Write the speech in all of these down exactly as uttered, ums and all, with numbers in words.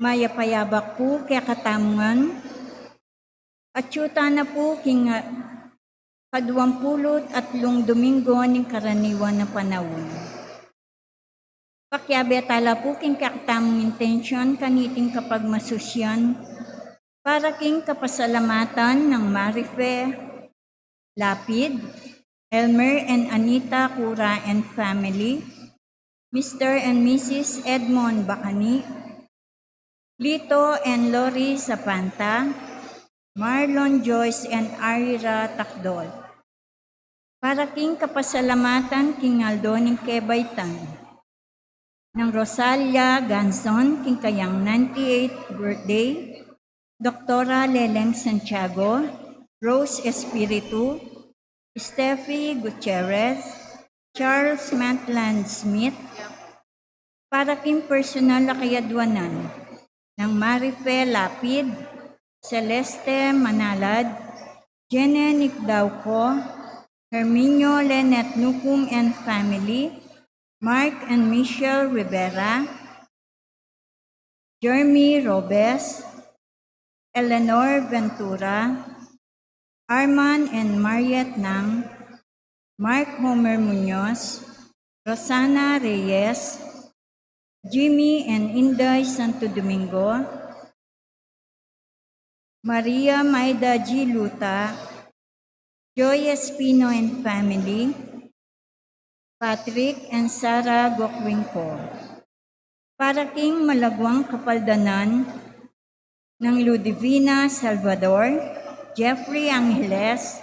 Mayap a yabak pu kekatamu ngan. Atyu tana pu king, ah, kaduang pulu't atlung Domingo ning karaniwan a panaun. Pakiabe tala pu king kekatamung intensyon kaniting kapagmasusian para king kapasalamatan nang Marife Lapid, Elmer and Anita Cura and family, Mister and Missus Edmond Bacani, Lito and Lori Zapanta, Marlon Joyce and Arira Tacdol. Para king kapasalamatan king aldo ning kebaitan nang Rosalia Ganson king kayang ninety-eighth birthday, Doktora Leleng Santiago, Rose Espiritu, Steffi Gutierrez, Charles Matland Smith, para king personal a kayadwanan nang Marife Lapid, Celeste Manalad, Jene Nicdauco, Herminio Lenet Nucum and family, Mark and Michelle Rivera, Jeremy Robes, Eleanor Ventura, Arman and Mariet Nang, Mark Homer Muñoz, Rosana Reyes, Jimmy and Inday Santo Domingo, Maria Maida G. Luta, Joy Espino and family, Patrick and Sarah Gocwinco. Para king malagwang kapaldanan nang Ludivina Salvador, Jeffrey Angeles,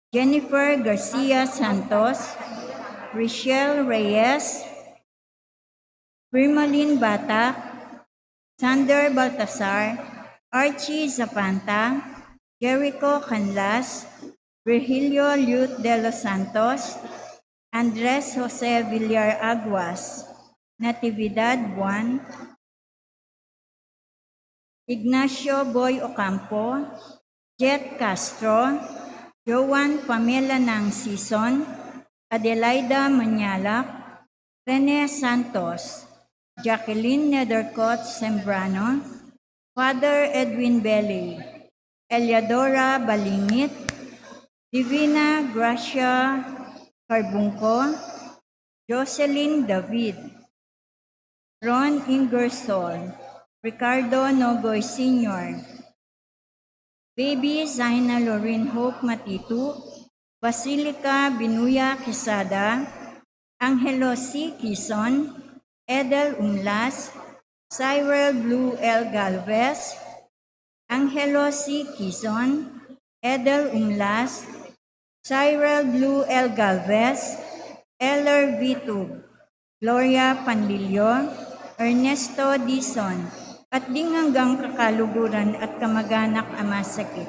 Jennifer Garcia Santos, Richelle Reyes, Firmalin Batak, Sander Baltasar, Archie Zapanta, Jericho Canlas, Virgilio Liut de los Santos, Andres Jose Villar Aguas, Natividad Buan, Ignacio Boy Ocampo, Jet Castro, Joan Pamela Nang Sison, Adelaida Mañalak, Rene Santos, Jacqueline Nethercott Sembrano, Father Edwin Belli, Eliadora Balingit, Divina Gracia Carbunco, Jocelyn David, Ron Ingersoll, Ricardo Nogoy Senior, Baby Zaina Lorraine Hope Matitu, Basilica Binuya Quesada, Angelo C. Quizon, Edel Umlas, Cyril Blue L. Galvez, Angelo C. Quizon, Edel Umlas, Cyril Blue L. Galvez, Eller Vitug, Gloria Panlilio, Ernesto Dizon, at ding anggang kakaluguran at kamaganak a masakit.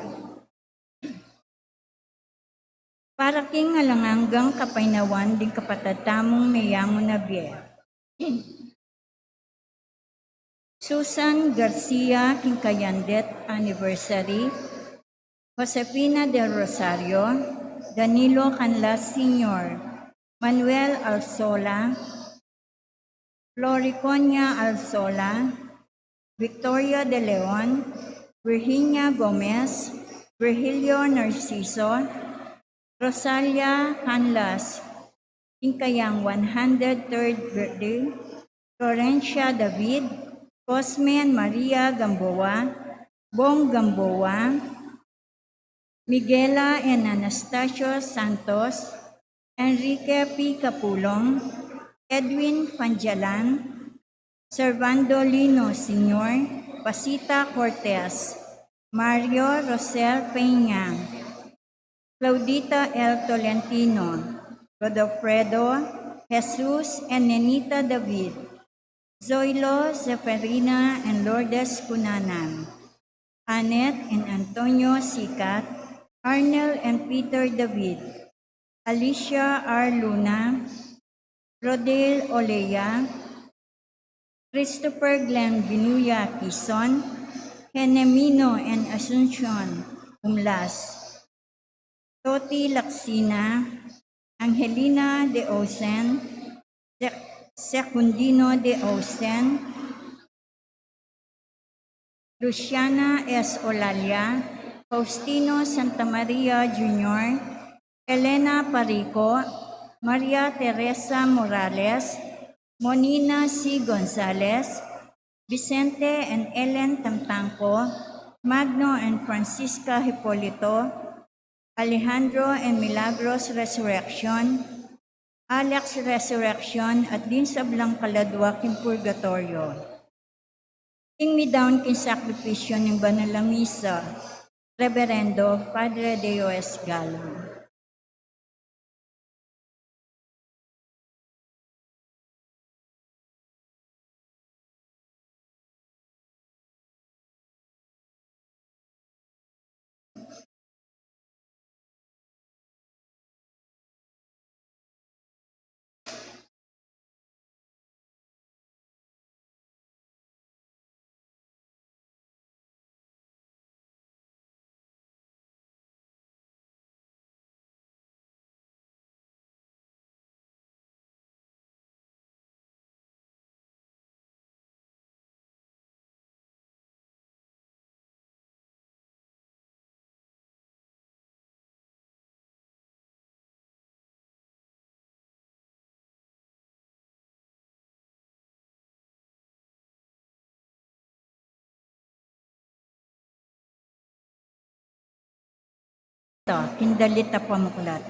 Para king alang anggang kapaynawan ding kapatad tamung meyangu na bie. Susan Garcia, king kayang death anniversary, Josefina del Rosario, Danilo Canlas Senior, Manuel Alsola, Floriconia Alsola, Victoria de Leon, Virginia Gomez, Virgilio Narciso, Rosalia Canlas, king kayang one hundred third birthday, Florencia David, Cosme and Maria Gamboa, Bong Gamboa, Miguela and Anastasio Santos, Enrique P. Capulong, Edwin Fanjalan, Servando Lino Senior, Pasita Cortez, Mario Rosel Peña, Claudita L. Tolentino, Godofredo, Jesus, and Nenita David, Zoilo, Zeferina, and Lourdes Cunanan, Annette and Antonio Sicat, Arnel and Peter David, Alicia R. Luna, Rodale Olea, Christopher Glenn Binuya Quizon, Henemino and Asuncion Umlas, Toti Lacsina, Angelina de Osen, Sec-, Secundino de Osen, Luciana S. Olalia, Faustino Santa Maria Junior, Elena Parico, Maria Teresa Morales, Monina C. Gonzalez, Vicente and Ellen Tamtangco, Magno and Francisca Hipolito, Alejandro and Milagros Resurreccion, Alex Resurreccion, at ding sablang kaladwa king purgatorio. Ing midaun king sakripisyu ning banal a misa, Reverendo Padre Deo S. Galang. King dalit a pamuklat.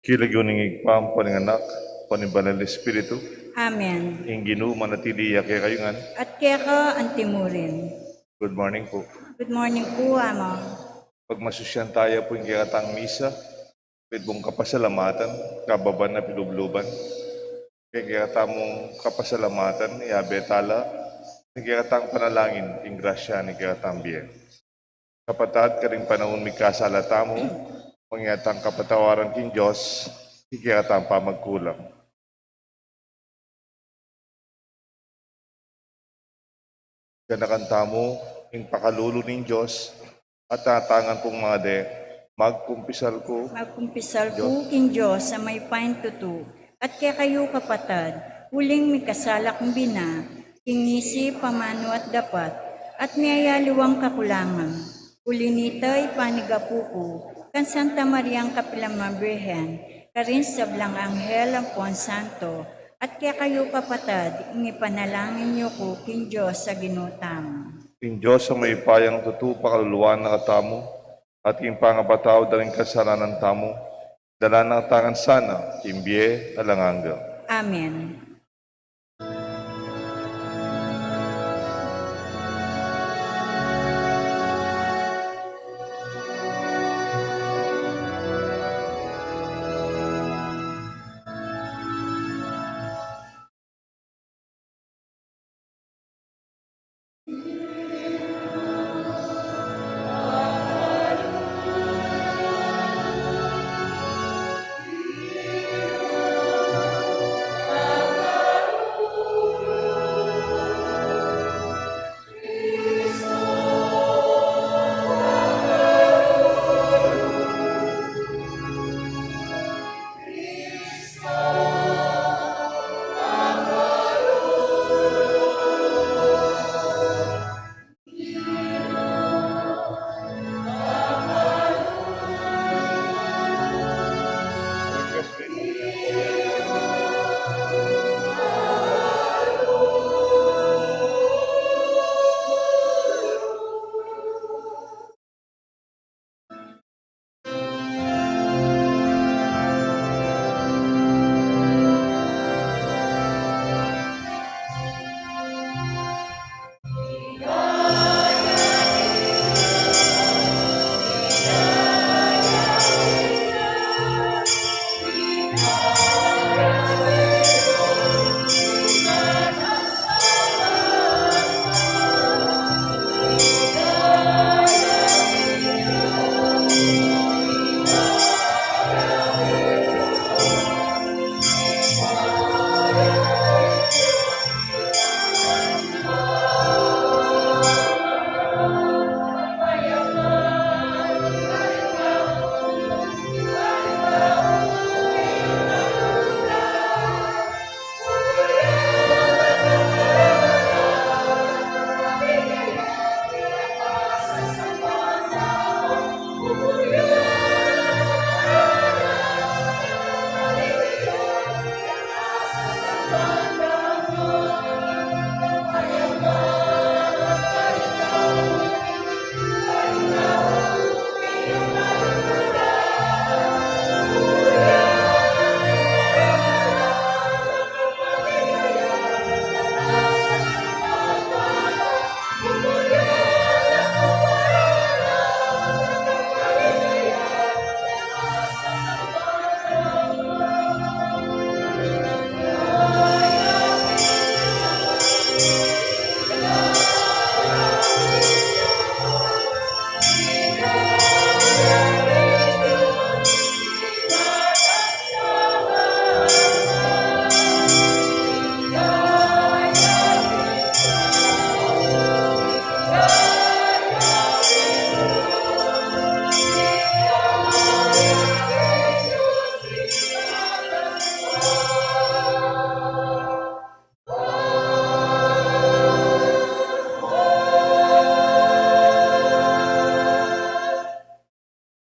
King lagyu ning Ibpa, ampo ning Anak, ampo ning Banal Espiritu. Amen. Ing Ginu manatili ya kekayu ngan. At keka antimurin. Good morning po. Good morning po, Ama. Pagmasusyan taya pu ing kekatang misa, pwede pung kapasalamatan, kababan at lubluban. King kekatamung kapasalamatan, yabe tala ing kekatang panalangin, ing grasya ning kekatang bie. Kapatad, karing panaun mikasala tamu, mangya tang kapatawaran king Dios ing kekatang pamagkulang. Ganakan tamu ing pakalulu ning Dios, at atangan kung made, magkumpisal ku. Magkumpisal ku king Dios a mayupayang tutu, at kekayu kapatad, uling mikasala kung bina, king isip, amanu at dapat, at miyayaliwang kakulangan. Uli nita, ipanigapu ku kang Santa Mariang kapilan man Birhen, karing sablang anghel ampon santo, at kekayu kapatad, ing ipanalangin yu ku king Dios a Ginu tamu. Ing Dios a mayupayang tutu pakaluluan na katamu, at ing pangapatawad da ring kasalanan tamu, dala na katamu sana king bie alang angga. Amen.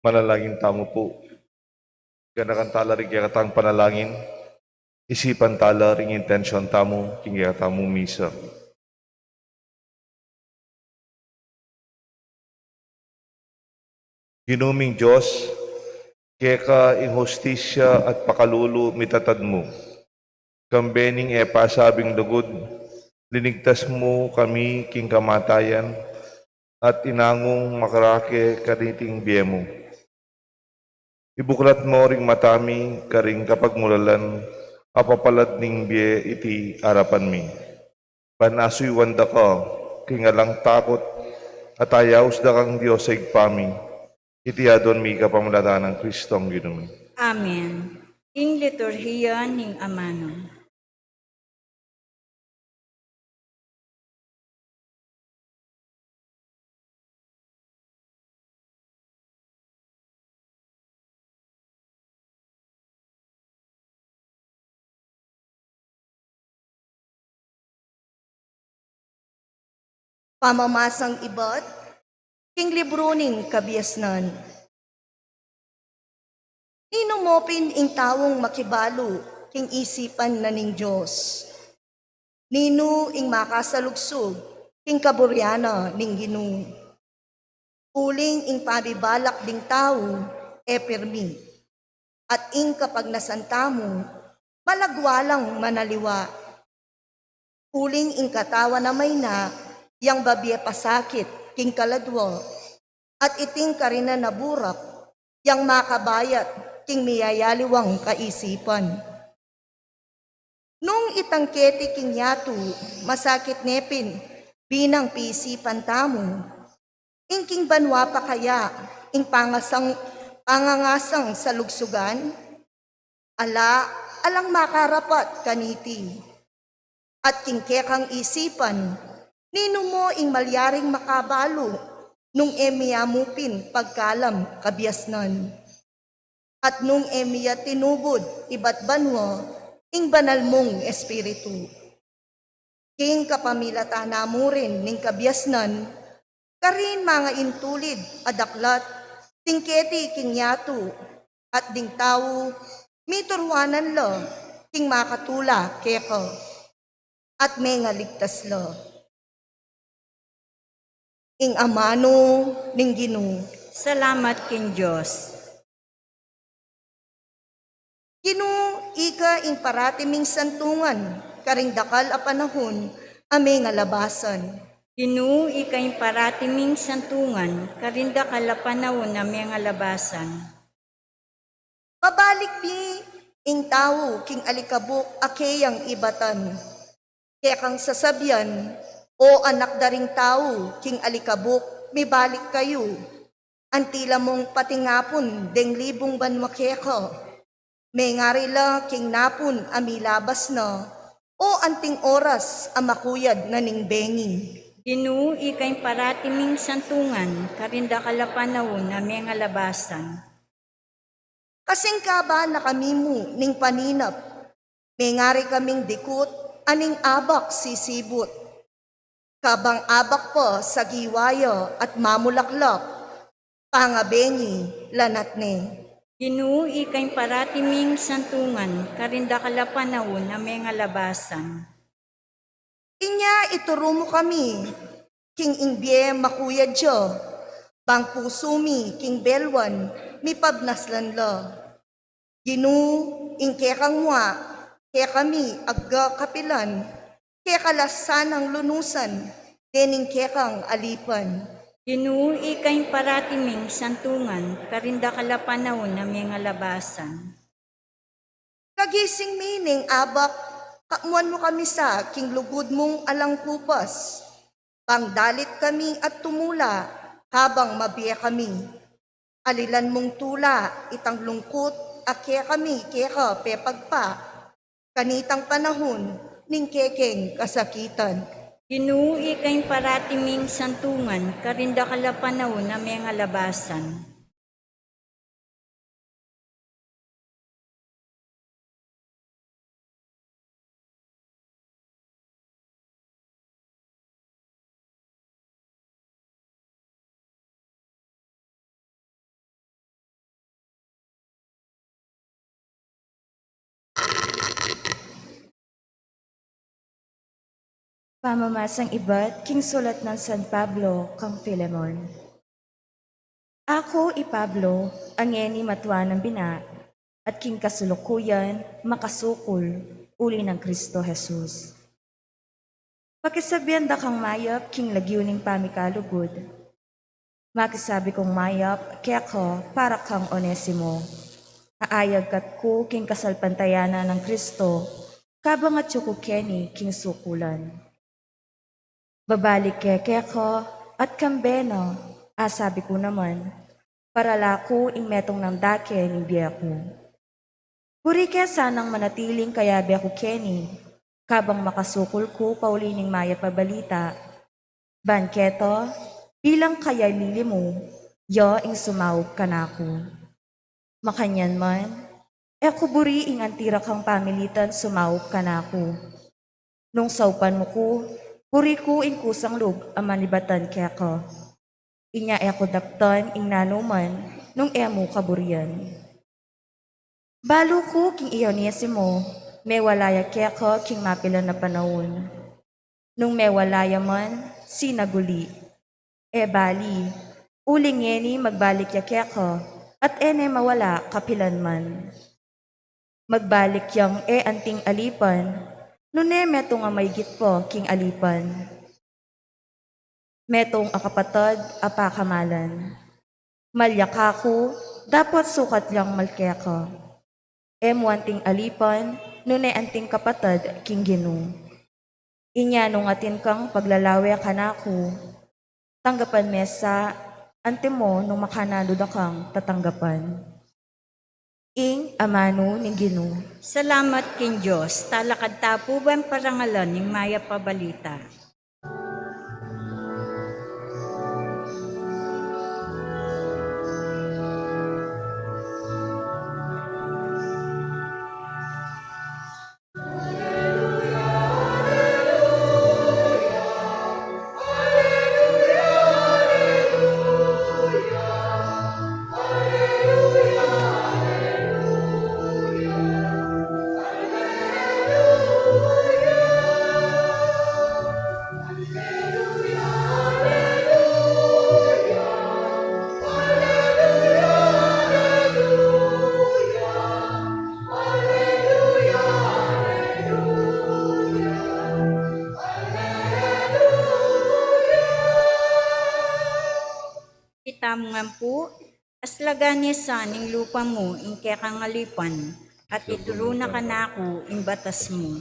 Manalangin tamu pu. Ganakan tala ring kekatang panalangin, isipan tala ring intensyon tamu king kekatamung misa. Ginu ming Dios, keka ing hustisya at pakalulu mitatad mu. Kambe ning e pasabing lugud, linigtas mu kami king kamatayan, at inangung makarake kaniting bie mu. Ibuklat mu ring mata mi karing kapagmulalan a papalad ning bie iti arapan mi. Ban asuyuan da ka king alang takut, at ayaus da kang Dios a Ibpa mi, iti aduan mi kapamilatan nang Kristong Ginu mi. Amen. Ing liturhiya ning amanu. Pamamasang ibat, King libru ning kabiasnan. Ninu mu pin ing taung makibalu king isipan na ning Dios? Ninu ing makasalugsug king kaburian na ning Ginu? Uling ing pamibalak ding tau e pirmi, at ing kapagnasan tamu malagwa lang manaliwa. Uling ing katawan a mayna yang babie pasakit king kaladwa, at iting karinan a burak yang makabayat king miyayaliwang kaisipan. Nung itang keti king yatu, masakit ne pin binang piisipan tamu, ing king banua pa kaya ing pangasang, pangangasang salugsugan? Ala, alang makarapat kaniti. At king kekang isipan, ninu mu ing malyaring makabalu nung e miyamu pin pagkalam kabiasnan, at nung e miya tinubud ibat banua ing banal mung Espiritu? King kapamilatan na mu rin ning kabiasnan, karin mangaintulid a daklat ding keti king yatu, at ding tau mituruanan la king makatula keka, at mengaligtas la. Ing amanu ning Ginu. Salamat king Dios. Ginu, ika ing parati ming santungan karing dakal a panahun a mengalabasan. Ginu, ika ing parati ming santungan karing dakal a panahun a mengalabasan. Pabalik mi ing tau king alikabuk a keyang ibatan. Kekang sasabian, O anak da ring tau king alikabuk, mibalik kayu. Antila mung patingapun deng libung banua keka. Mengari la king napun a milabas na, o anting oras a makuyad na ning bengi. Ginu, ika ing parati ming santungan karing dakal a panahun a mengalabasan. Kasing kaba na kami mu ning paninap, mengari kaming dikut a ning abak sisibut. Kabang abak pa sagiwa ya at mamulaklak, pangabengi lanat ne. Ginu, ika ing parati ming santungan karing dakal a panahun a mengalabasan. Inya ituru mu kami king ing bie makuyad ya, bang pusu mi king belwan mipabnaslan la. Ginu, ing kekang mua kekami agga kapilan, keka la sanang lunusan dening kekang alipan. Ginu, ika ing parati ming santungan karing dakal a panahun a mengalabasan. Kagising mi ning abak, kamuan mu kami sa king lugud mung alang kupas. Bang dalit kami at tumula, kabang mabie kami. Alilan mung tula itang lungkut a kekami keka pepagpa kanitang panahun ning kekeng kasakitan. Ginu, ika ing parati ming santungan karing dakal a panahun a mengalabasan. Pamamasang ibat king sulat nang San Pablo kang Filemon. Aku i Pablo, a ngeni matua nang bina, at king kasalukuyan makasukul uli nang Kristo Jesus. Pakisabian da kang mayap king lagyu ning pamikalugud. Makisabi kung mayap keka para kang Onesimo, a ayagkat ku king kasalpantayanan nang Kristo, kabang atyu ku keni king sukulan. Babalik ke keka at kambe na, a sabi ku naman, para la ku ing metung nang dake ning bie ku. Buri ke sanang manatiling kayabe ku keni, kabang makasukul ku pauli ning mayap a balita. Ban keta, bilang kayalili mu, ya ing sumaup kanaku. Makanyan man, e ku buri ing anti ra kang pamilitan sumaup kanaku. Nung saupan mu ku, buri ku ing kusang lub a manibatan keka. Inya e ku daptan ing nanuman nung e mu kaburian. Balu ku king Onesimo, mewala ya keka king mapilan a panaun. Nung mewala ya man, sinaguli. E bali, uling ngeni magbalik ya keka, at e ne mawala kapilan man. Magbalik yang e anting alipan, nune metung a maigit pa king alipan. Metung a kapatad a pakamalan. Malya kaku, dapot sukat lang mal keka. E mu anting alipan, nune anting kapatad king Ginu. Inya nung atin kang paglalawe kanaku, tanggapan me sa, antimo nung makananu da kang tatanggapan. Ing amanu ning Ginu. Salamat king Dios. Talakad ta pu ban parangalan ing mayap a balita. Itamu ngan pu, aslagan ne sa ning lupa mu ing kekang alipan, at ituru na kanaku ing batas mu.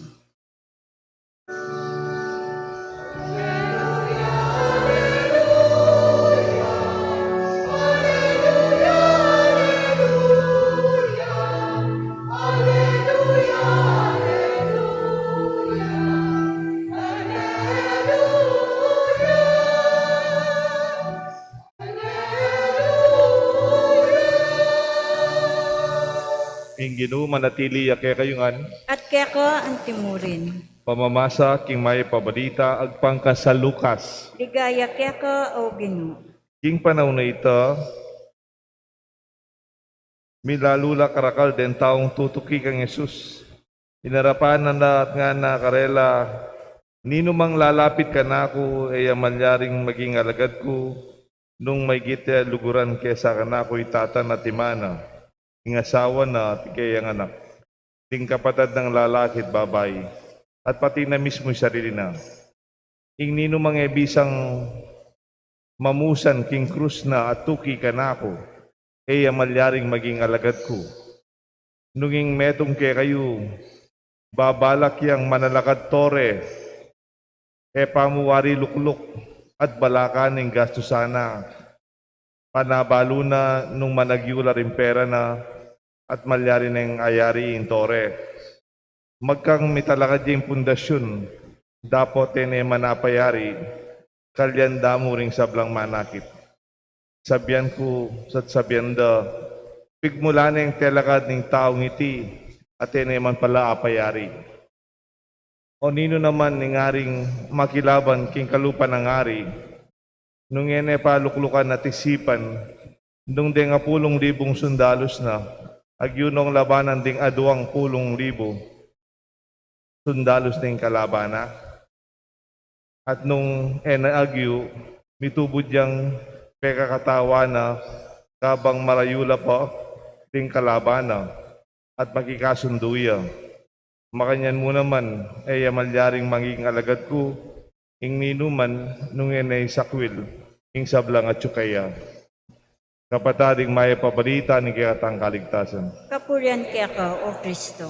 Ing Ginu manatili ya kekayu ngan. At keka antimurin. Pamamasa king mayap a balita agpang kang San Lucas. Ligaya keka, O Ginu. King panaun a ita, milalu la karakal deng taung tutuki kang Jesus. Inarapan na la at ngana karela, "Ninumang lalapit kanaku, e ya malyaring maging alagad ku, nung maigit ya luguran kesa kanaku i tata na at i ina na, ing asawa na at ing keyang anak, ding kapatad nang lalaki at babai, at pati na mismu ing sarili na. Ing ninumang e bisang mamusan king krus na at tuki kanaku, e ya malyaring maging alagad ku. Nung ing metung kekayu babalak yang manalakad tore, e pa mu wari lukluk at balakan ing gastusan na. Panabalu na nung managyu la ring pera na at malyari neng ayari ing tore. Magkang mitalakad ya ing pundasyun, dapot e ne man apayari, kalyan damu ring sablang manakit. Sabian ku, at sabian da, pigmulan ne ing telakad ning taung iti, at e ne man pala apayari." O ninu naman ing aring makilaban king kalupa nang ari, nung e ne pa luklukan at isipan, nung deng apulung libung sundalus na, agyu nong labanan ding aduang pulung libu sundalus ning kalaban na? At nung e na agyu, mitubud yang pekakatawan na, kabang marayu la pa ding kalaban na, at makikasundu ya. Makanyan mu naman, e ya malyaring maging alagad ku ing ninu man, nung e ne isakwil ing sablang atyu keya. Kapatad, ing mayap a balita ning kekatang kaligtasan. Kapurian keka, O Kristo.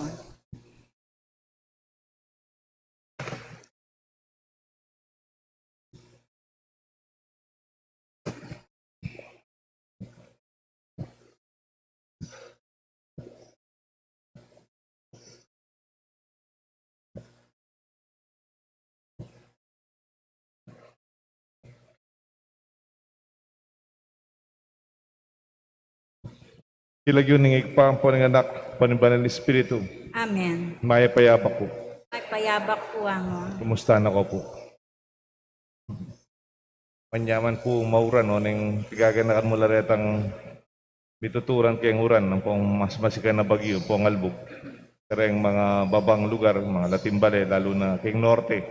King lagyu ning Ibpa, ampo ning Anak, ampo ning Banal Espiritu. Amen. Mayap a yabak pu. Mayap a yabak pu, Among. Kumusta na ko pu? Manyaman pu mauran, o, neng pigaganakan mu la retang mituturan keng uran, ampong mas masikan a bagyu, ampong albug. Kareng mga babang lugar, mga lating bale, lalu na keng norte.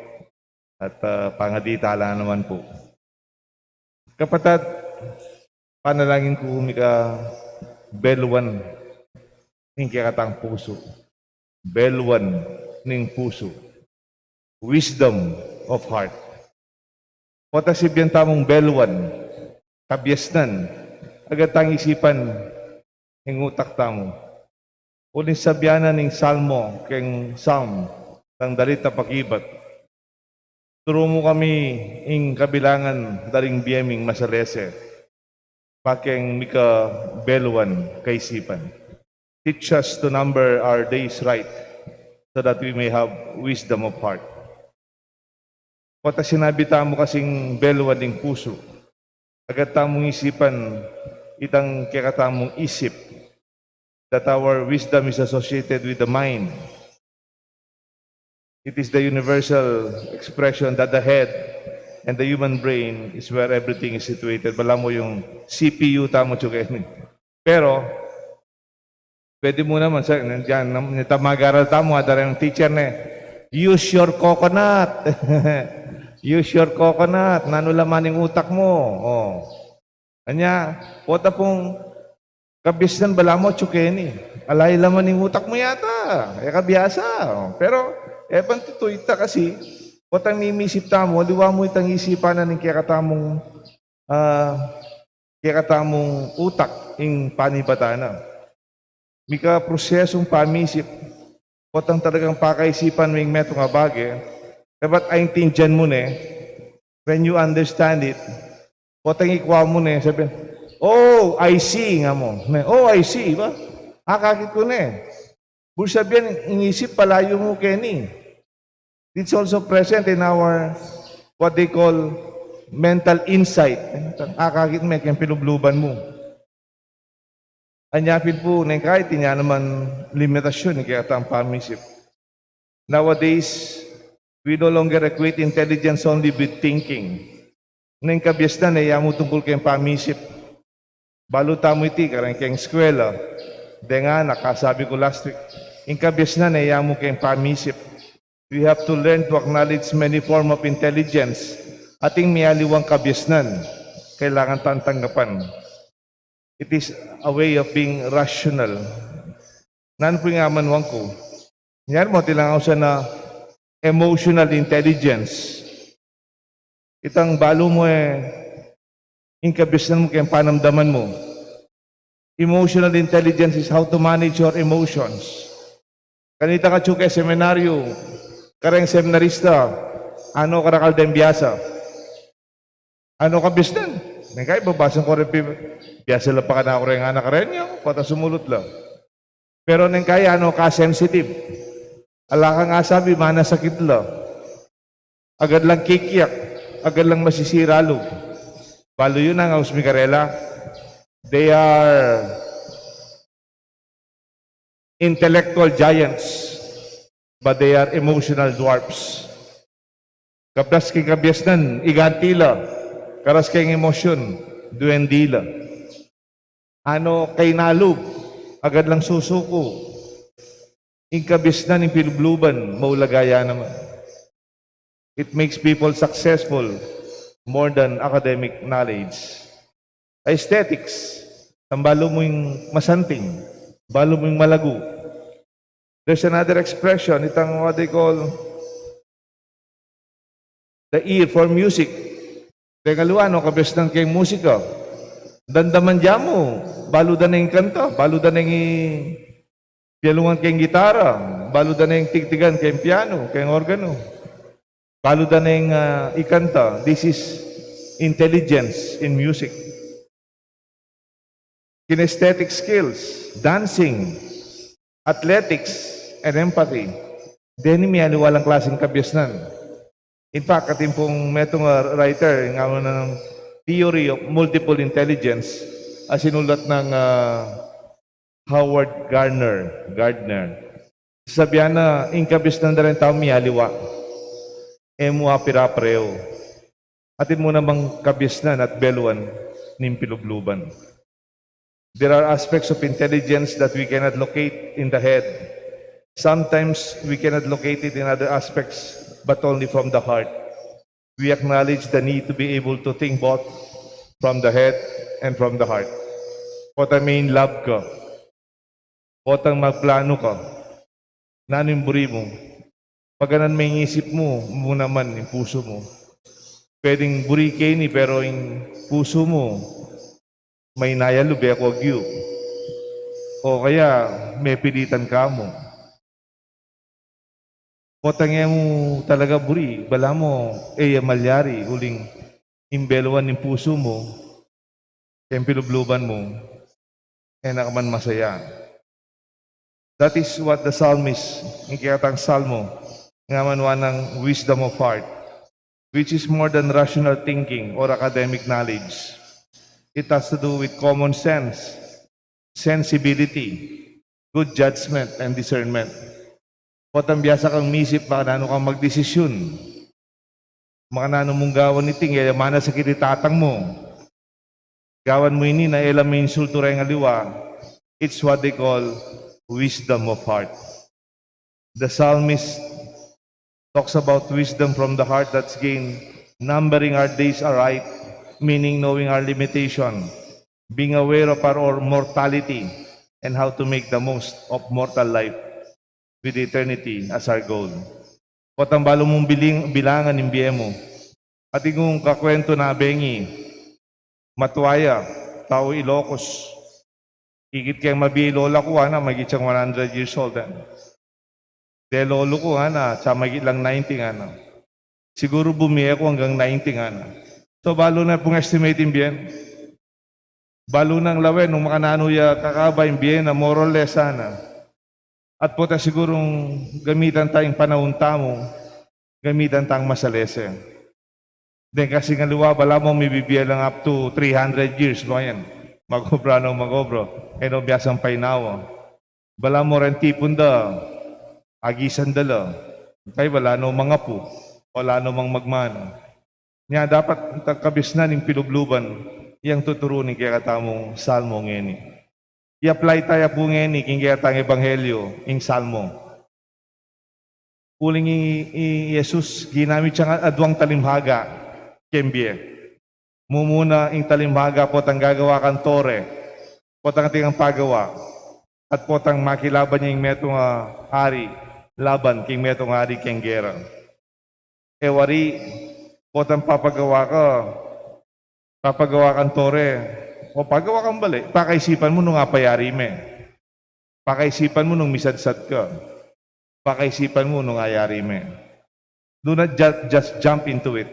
At, ah, pangadi tala naman pu. Kapatad, panalangin ku mika beluan ning kekatang pusu. Beluan ning pusu. Wisdom of heart. Pota sibyan tamung beluan, kabiasnan, agad tang isipan ing utak tamu. Uling sabyan na ning Salmo, keng Psalm, tang dalit a pakibat. Turu mu kami ing kabilangan da ring bie ming masalese, pakeng mika beluan kaisipan. Teach us to number our days right, so that we may have wisdom of heart. Pota sinabi tamu kasing beluan ning pusu, agad tamung isipan itang kekatamung isip, that our wisdom is associated with the mind. It is the universal expression that the head and the human brain is where everything is situated. Balamu yung C P U tamu, tsuke ni. Pero, pwede mu naman, sa, nandiyan, nam-, nita mag-aral tamu, ada rin teacher ne, "Use your coconut." "Use your coconut. Nanu laman ning utak mu?" O. Anya, pota pung kabiasnan, balamu, tsuke ni. Ala ing laman ning utak mu yata. E ka biasa. O. Pero, e pang tutu ita kasi, potang mimisip tamu, aliwa mu itang isipan na ning kekatamung, ah, kekatamung utak, ing panibatan na. Mika prosesung pamisip, potang talagang pakaisipan mu ing metung a bage, dapat aintindian mu ne, when you understand it, potang ikwa mu ne, sabi, "Oh, I see," nga mu. Ne, "Oh, I see," ba? Akakit ku ne. Buri sabian, ing isip palayu mu keni. It's also present in our, what they call, mental insight. Akakit me keng pilubluban mu. Anya pin pu, neng kahit inya naman limitasyun ing kekatang pamisip. Nowadays, we no longer equate intelligence only with thinking. Neng kabiasnan, e ya mu tungkul keng pamisip. Balu tamu iti, kareng keng eskwela. Deng anak, kasabi ku last week. Ing kabiasnan, e ya mu keng pamisip. We have to learn to acknowledge many form of intelligence. Ating mialiwang kabiasnan, kailangan tang tanggapan. It is a way of being rational. Nanu pu ing amanuan ku? Nyari mo, tilang ausan na emotional intelligence. Itang balu mu e, ing kabiasnan mu keng panamdaman mu. Emotional intelligence is how to manage your emotions. Kanita ka tsuke seminaryo, kareng seminarista, ano karakal deng biasa? Ano kabiasnan? Neng kai, babasan ku reng pi-, biasa la pa kanaku reng anak reng, pota sumulut la. Pero neng kai, ano ka sensitive? Ala kang asabi, manasakit la. Agad lang kikiak, agad lang masisira lub. Balu yu nang aus mi karela. They are intellectual giants, but they are emotional dwarfs. Kapras keng kabiasnan, iganti la. Karas keng emosyun, duendi la. Ano kainalub, agad lang susuku. Ing kabiasnan, ing pilubluban, maulaga ya naman. It makes people successful more than academic knowledge. Aesthetics, ang balu mu ing masanting, balu mu ing malagu. There's another expression, itang what they call the ear for music. Teka luwa, no, kabiasnan keng musika. Damdaman da mu, balu da ne ing kanta, balu da ne ing pialungan keng gitara, balu da ne ing tigtigan keng piano, keng organo. Balu da ne ing, ah, ikanta. This is intelligence in music. Kinesthetic skills, dancing, athletics, and empathy. Deni mialiwa lang klaseng kabiasnan. In fact, atin pung metung a writer, ing amu nang theory of multiple intelligence, a sinulat nang, ah, Howard Gardner, Gardner. Sasabian na, ing kabiasnan da reng tau mialiwa. E mu apira-pareu. Atin mu namang kabiasnan at beluan ning pilubluban. There are aspects of intelligence that we cannot locate in the head. Sometimes we cannot locate it in other aspects, but only from the heart. We acknowledge the need to be able to think both from the head and from the heart. Potang may in love ka, potang magplano ka, nanu ing buri mu? Paganan me ing isip mu, mu naman ing pusu mu. Pwedeng buri ke ini, pero ing pusu mu, may nayalub e ku agyu. O kaya, mepilitan ka mu. Potang e mu talaga buri, balamu e ya malyari, uling ing beluan ning pusu mu, keng pilubluban mu, e na ka man masaya. That is what the psalmist, ing kekatang salmo, nga man wa nang wisdom of heart, which is more than rational thinking or academic knowledge. It has to do with common sense, sensibility, good judgment, and discernment. Potang biasa kang misip, makananu kang magdesisyun. Makananu mung gawan iti, e la manasakit i tatang mu. Gawan mu ini na e la mainsultu reng aliwa. It's what they call wisdom of heart. The psalmist talks about wisdom from the heart, that's gain, numbering our days aright, meaning knowing our limitation, being aware of our mortality, and how to make the most of mortal life with eternity as our goal. Potang balu mung biling, bilangan ing bie mu. Atin kung kakwentu na bengi, matua ya, tau Ilocos. Ikit keng mabie i lola ku, ngana, magit yang one hundred years old, e. De lolo ku, ngana, sa magit lang ninety, ngana. Siguru bumie ku anggang ninety, ngana. So, balu na pung estimate ing bie. Balu nang lawen nung makananu ya kakaba ing bie na, more or less, ngana. At pota sigurung gamitan ta ing panaun tamu, gamitan tang masalese. Deng kasi ing aliwa, balamu mibibie lang up to three hundred years, makanyan. Magobra nung magobra, e no biasang painawa. Balamu reng tipun da, agisan da la. Kaybat ala no mang apu, o ala no mang magmana. Nya dapat ing kabiasnan ning pilubluban, yang tuturu ning kekatamung salmo ngeni. I-apply ta ya pu ngeni king kekatang ebanghelyo, ing salmo. Uling i, i Jesus, ginamit yang aduang talinghaga keng bie. Mumuna ing talinghaga potang gagawa kang tore, potang atin kang pagawa, at potang makilaban ya ing metung a ari laban king metung a ari keng gera. E wari, potang papagawa ka, papagawa kang tore, o pagawa kang bale, pakaisipan mu nung apayari me. Pakaisipan mu nung misadsad ka. Pakaisipan mu nung ayari me. Do not ju-, just jump into it.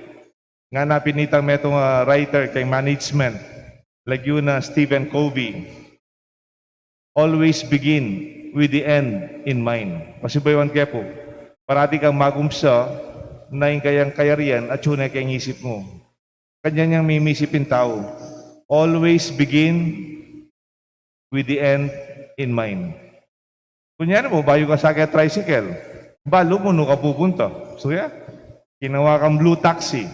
Ngana pin nitang metung a writer keng management, lagyu na Stephen Covey, "Always begin with the end in mind." Pasibayu ku pu, parati kang magumpisa na ing kayang kayarian atyu ne keng isip mu. Kanyan yang mimisip ing tau. Always begin with the end in mind. Kunyari mu, bayu ka sake tricycle, balu mu nu ka pupunta. So, ya, kinawa kang blue taxi,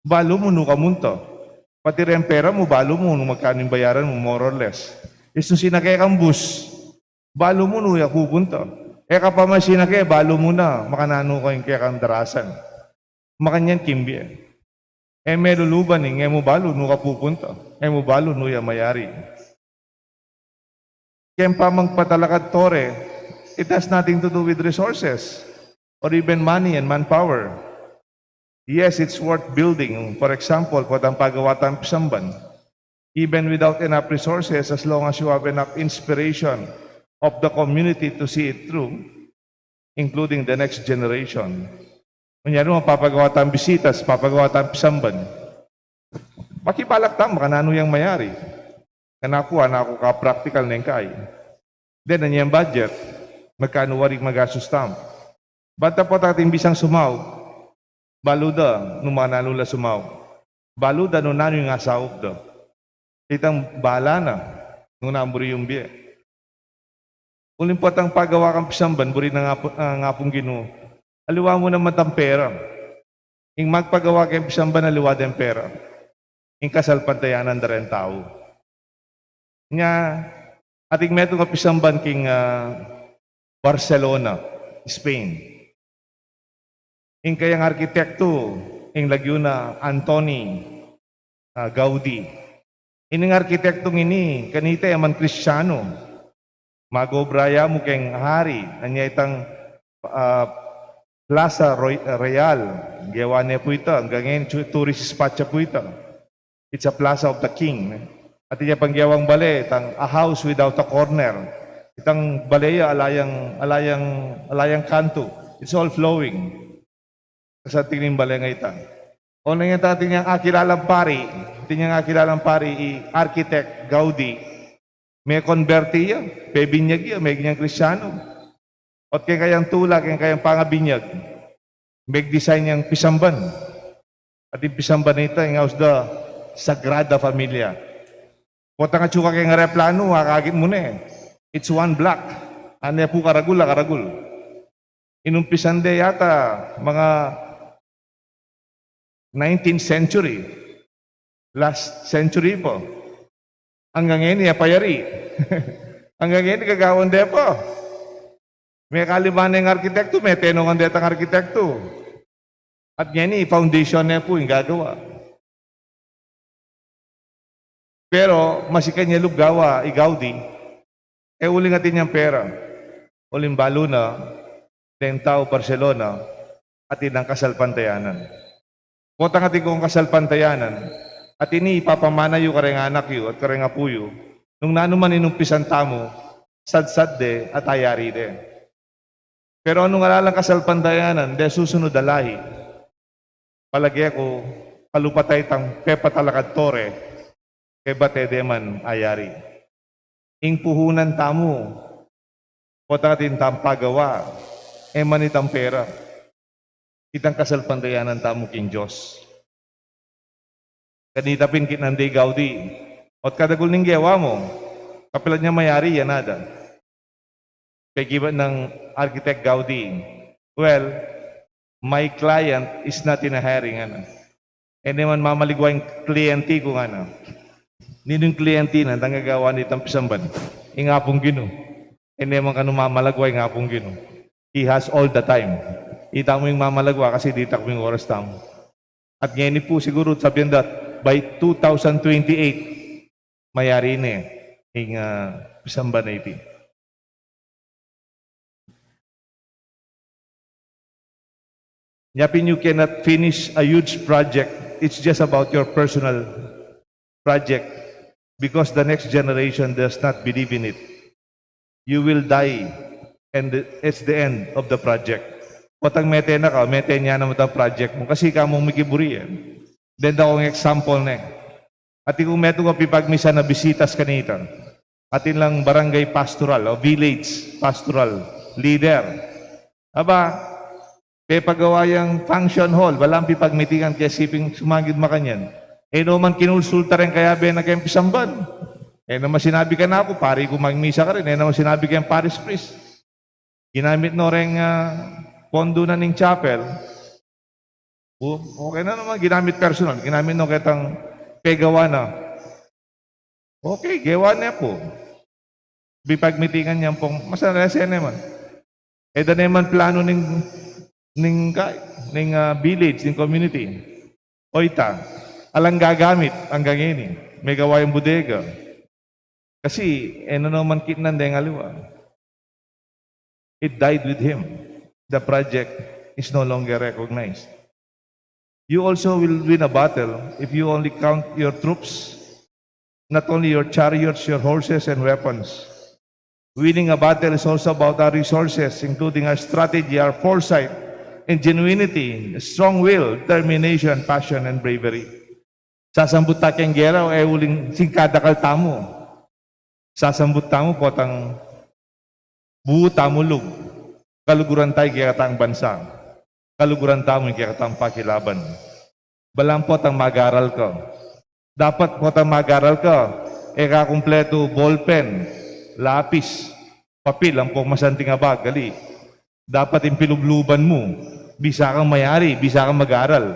balu mu nu ka munta. Pati reng pera mu, balu mu nung magkanu ing bayaran mu, more or less. Isu sinake kang bus, balu mu nu ya pupunta. E ka pa man sinake, balu mu na makananu ka ing kekang darasan. Makanyan king bie. E me luluban ing e mu balu nu ka pupunta, e mu balu nu ya mayari. Keng pamagpatalakad tore, it has nothing to do with resources or even money and manpower. Yes, it's worth building. For example, potang pagawa tang pisamban. Even without enough resources, as long as you have enough inspiration of the community to see it through, including the next generation. Kunyari, mapapagawa tang bisitas, papagawa tang pisamban. Makibalak tamu, makananu yang mayari. Kanaku, anaku ka practical neng kai. Then, anya ing budget, magkanu wari magastus tamu. Banta potang atin bisang sumaup, balu da nung makananu la sumaup. Balu da nung nanu ing asaup da. Itang bala na nung nanu buri yung bie. Uling potang pagawa kang pisamban, buri na nga pu-, ah, nga pung Ginu. Aliwa mu naman tang pera. Ing magpagawa keng pisamban aliwa deng pera. Ing kasalpantayanan da reng tau. Nya, atin metung a pisamban king, ah, Barcelona, Spain. Ing kayang arkitektu, ing lagyu na Antoni, ah, Gaudi. Ining arkitektung ini, kanita e man Kristianu. Mag-obra ya mu keng hari, anya itang, ah, Plaza Roy-, Real, gewa ne pu ita, anggang ngeni tu-, tourist spot ya pu ita. It's a plaza of the king. Atin ya pang gewang bale, itang a house without a corner. Itang bale ya, ala yang, ala yang, ala yang kantu. It's all flowing. Kasanting ning bale nga ita. O nung ita, atin yang akilalang pari, atin yang akilalang pari, i architect Gaudi. Me-convert ya, pebinyag ya, meging Kristianu. Ot keng kayang tula, keng kayang pangabinyag, meg-design yang pisamban. Atin pisamban ita, ing aus da Sagrada Familia. Potang atsu ka keng areplanu, akakit mu ne. It's one block. Ane pu karagul, a karagul. Inumpisan de yata mga nineteenth century. Last century pa. Anggang ngeni, e pa yari. Anggang ngeni, gagawan de pa. Mekaliban neng arkitektu, metenungan detang arkitektu. At ngeni, foundation ne pu ing gagawa. Pero masikan ya lub gawa i Gaudi, e uling atin yang pera, uling balu na deng tau Barcelona, atin yang kasalpantayanan. Potang atin kong kasalpantayanan, atin ini ipapamana yu kareng anak yu at kareng apu yu, nung nanu man inumpisan tamu, sadsad de at ayari de. Pero nung ala lang kasalpantayanan, de susunud a lahi. Palage ku, kalupatan tang pepatalakad tore, kaybat e de man ayari. Ing puhunan tamu, potang atin tang pagawa, e man itang pera. Itang kasalpantayanan tamu king Dios. Kanita pin kitnan de i Gaudi. Ot kadagul ning gewa mu, kapilan ya mayari, e na da. Pekibat nang architect Gaudi, "Well, my client is not in a hurry," ngana. "E ne man mamaligwa ing kliyente ku," ngana. Ninu ing kliyente na? Tang gagawan nitang pisamban, ing Apung Ginu. "E ne man kanu mamalagwa ing Apung Ginu. He has all the time." Ita mu ing mamalagwa kasi ditak mu ing oras tamu. At ngeni pu siguru sabian da by two thousand twenty-eight, mayari ne ing, ah, pisamban a iti. Nya pin, you cannot finish a huge project. It's just about your personal project because the next generation does not believe in it. You will die and it's the end of the project. Potang mete na ka, mete ne naman itang project mu kasi ika mu ing mikiburi e. Denda kung example ne. Atin kung metung a pipagmisan a bisitas kanita. Atin lang barangay pastoral o village pastoral leader. Aba, pepagawa yang function hall, balang pipagmitingan kaya siping sumagid makanyan. E no man kinonsulta reng kayabe na keng pisamban. E naman sinabi kanaku, pari ku magmisa karin, e naman sinabi keng parish priest. Ginamit no reng, ah, pondo na ning chapel. O, okay na naman, ginamit personal, ginamit no ketang pegawa na. Okay, gewa ne pu. Pipagmitingan yang pung, masalese ne man. E da ne man planu ning, ning ka-, ning, ah, village, ning community. O ita, alang gagamit anggang ngeni, megawa yang bodega. Kasi, e na naman kitnan deng aliwa. It died with him. The project is no longer recognized. You also will win a battle if you only count your troops, not only your chariots, your horses, and weapons. Winning a battle is also about our resources, including our strategy, our foresight, ingenuity, strong will, determination, passion, and bravery. Sasambut ta keng gera, e uling singkadakal tamu. Sasambut tamu potang bu tamu lub. Kaluguran ta ing kekatang bansa. Kaluguran tamu ing kekatang pakilaban. Balang potang mag-aral ka. Dapat potang mag-aral ka, e ka kumpletu ballpen, lapis, papil, ampong masanting a bag, ali. Dapat ing pilubluban mu, bisa kang mayari, bisa kang mag-aral.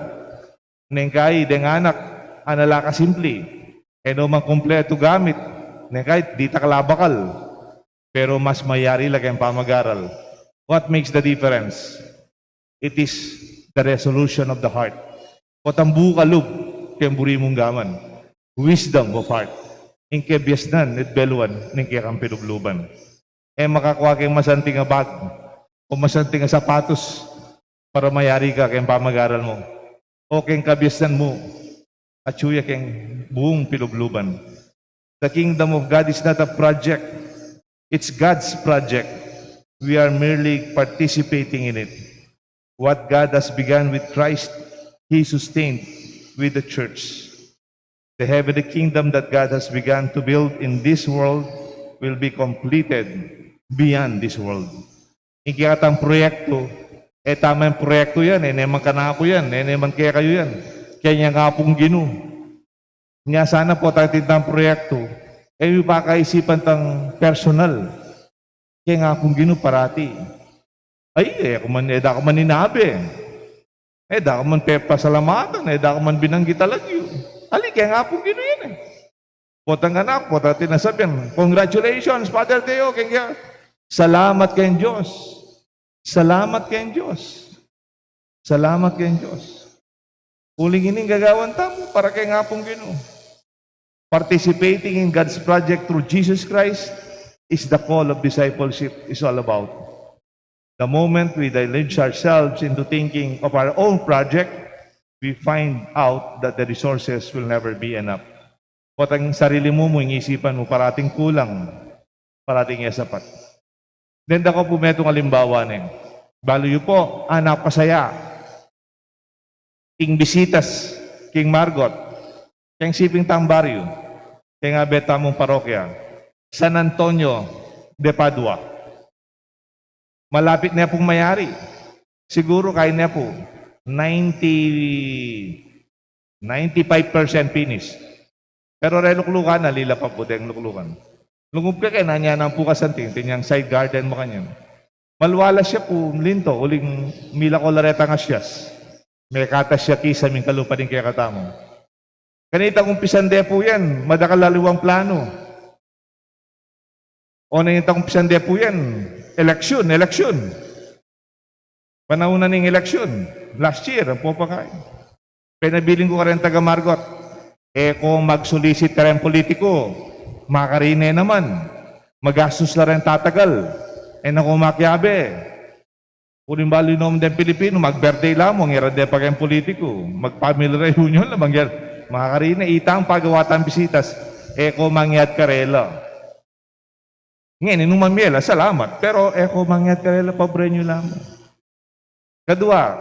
Neng kai, deng anak, anala ka simpli. E no man kumpletu gamit, neng kai, ditak la bakal. Pero mas mayari la keng pamag-aral. What makes the difference? It is the resolution of the heart. Potang buka lub keng buri mung gaman. Wisdom of heart. Ing kebiasnan, it beluan, ning kekang pilubluban. E makakua keng masanting a bag o masanting a sapatos para mayari ka keng pamag-aral mu. O keng kabiasnan mu, atyu ya keng buung pilubluban. The kingdom of God is not a project. It's God's project. We are merely participating in it. What God has begun with Christ, He sustained with the church. The heavenly kingdom that God has begun to build in this world will be completed beyond this world. Ing kekatang proyektu, e tama yang proyektu yan, e ne man kanaku yan, e ne man kekayu yan. Keng Apung Ginu. Nya sana potang atin tang proyektu, e mi pakaisipan tang personal. Keng Apung Ginu parati. Ay, e ku man, e da ku man inabe. E da ku man pepasalamatan, e da ku man binanggit a lagyu. Ali, keng Apung Ginu yan e. Potang kanaku, potang atin a sabian, "Congratulations, Father Teo," keng kaya, salamat keng Dios. Salamat keng Dios. Salamat keng Dios. Uling ini ing gagawan tamu para keng Apung Ginu. Participating in God's project through Jesus Christ is the call of discipleship is all about. The moment we diludge ourselves into thinking of our own project, we find out that the resources will never be enough. Potang sarili mu, mu, ing isipan mu, parating kulang, parating e sapat. Then, da ku pu metung alimbawa ne. Balu yu pu, anak pasaya. Ing bisitas king Margot, keng siping tang baryu, keng abe tamung parokya, San Antonio de Padua. Malapit ne pung mayari. Siguru kaya ne pu, ninety, ninety-five percent finish. Pero reng luklukan, ali la pa pu deng luklukan. Lungub ke keni, anya nang pu kasanting, atin yang side garden makanyan. Malwala siya pu, linto, uling milako la retang asyas. Mekata siya kisam ing kalupa ning kekatamu. Kanita kumpisan de pu yan, madakal a liwang planu. O nang itang kumpisan de pu yan, eleksyon, eleksyon. Panaun na ning eleksyon, last year, ampo pa kaya. Penabilin ku kareng taga Margot, e ko mag-solicit kareng politiku, makarine naman, magastus la reng tatagal, e na ko makiabe. Uling balu yu naman deng Pilipinu, mag-birthday la mu, ngera de pa keng politiku, mag-family reunion la, ngera, makarine, itang pagawa tang bisitas, e ko mangyat karela. Ngeni, nung mamie la, salamat. Pero e ko mangyat karela, pabren yu la mu. Kadua,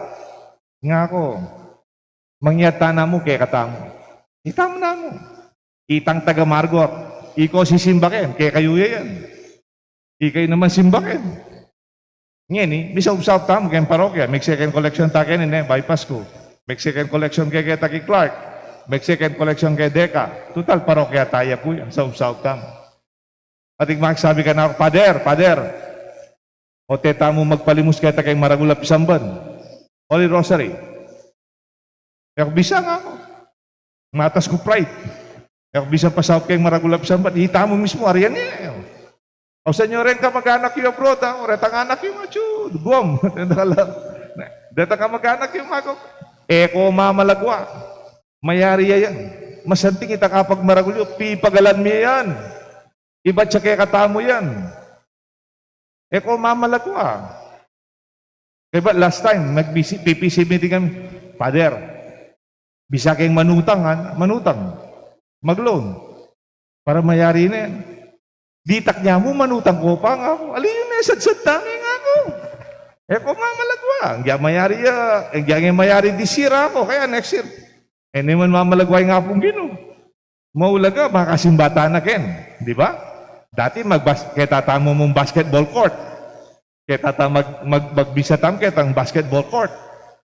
ngaku, mangyat tana mu kekatamu. Itamu namu. Itang taga Margot, ikaw sisimbaken, kekayu ya yan. Ikayu naman simbaken. Ngeni, misaupsaup tamu keng parokya, mag-second collection ta keni, ne, bypass ku. Mag-second collection ke, keta ki Clark. Mag-second collection ke Deca. Tutal, parokya taya pu yan, saupsaup tamu. Atin magsabi kanaku, "Pader, Pader, o te tamu magpalimus keta keng maragul a pisamban, Holy Rosary." E ku bisa, ngaku. Matas ku pride. E ku bisa pasaup keng maragul a pisamban. Itamu mismu, aryan ye. O, senyor, reng kamag-anak yu abroad, a, o retang anak yu, atyu, Guam. Detang kamag-anak yu, ngaku. E ko mamalagwa. Mayari ya yan. Masanting itang kapagmaragul yu, pipagalan mi yan. Ibat ya kekatamu yan. E ko mamalagwa. Kaya ba, last time, nag-P C, P P C meeting kami, "Pader, bisa keng manutang, ha? Manutang. Mag-loan. Para mayari na yan." Ditak ne mu, manutang ko pa, ngaku. Ali yu ne, sadsad tane, ngaku. E ko mamalagwa. Ing mayari ya, ing mayari this year, ngaku. Kaya next year. E ne man mamalagwa ing Apung Ginu. Maulaga, makasimba tana ken, di ba? Dati magbas-, keta tamu mung basketball court. Keta ta mag-, mag-, magbisa tamu ketang basketball court.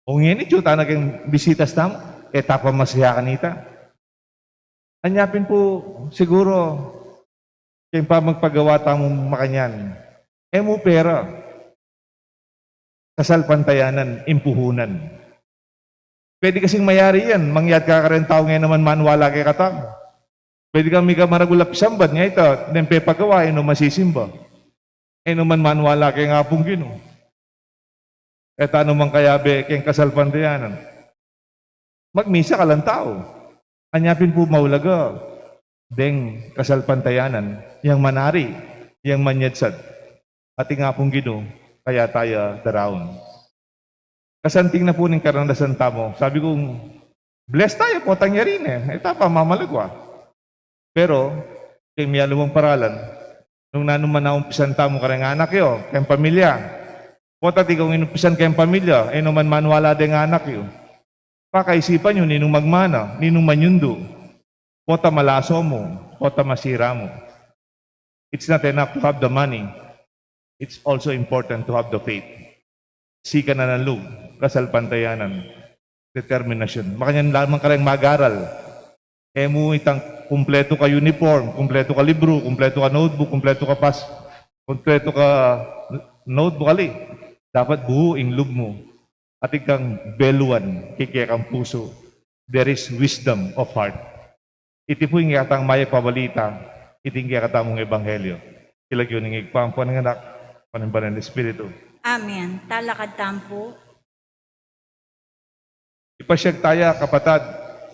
O ngeni, atyu tana keng bisitas tamu, e ta pa masaya kanita. Anya pin pu, siguru, keng pamagpagawa tamu makanyan, e mu pera. Kasalpantayanan, ing puhunan. Pwede kasing mayari yan, mangyat ka karen tau ngenaman maniwala kekatamu. Pwede kang mika maragul a pisamban, nga ita, neng pepagawa, e no man sisimba. E no man maniwala keng Apung Ginu. E tanu mang kayabe keng kasalpantayanan. Magmisa kalang tau. Anya pin pu maulaga deng kasalpantayanan, yang manari, yang manyadsad. At ing Apung Ginu, kaya taya daraun. Kasanting na pu ning karanasan tamu. Sabi kung, bless tayo, potang yari ne. Ita pa, mamalagwa. Pero, keng miyalu mung paralan, nung nanu man a umpisan tamu kareng anak yu, keng pamilya. Pota ti kung inumpisan keng pamilya, e no man maniwala deng anak yu. Pakaisipan yu, ninung magmana, ninung manyundu. Pota malaso mu, pota masira mu. It's not enough to have the money. It's also important to have the faith. Sikanan a lub, kasalpantayanan, determinasyon. Makanyan lamang kareng mag-aral. E mu itang kumpletu ka uniform, kumpletu ka libru, kumpletu ka notebook, kumpletu ka pas-, kumpletu ka notebook, ali. Dapat buu ing lub mu. Atin kang beluan, keng kekang pusu. There is wisdom of heart. Iti pu ing kekatang mayap a balita, iti ing kekatamung ebanghelyo. King lagyu ning Ibpa, ampo ning Anak, ampo ning Banal Espiritu. Amen. Talakad tamu pu. Ipasyag taya, kapatad,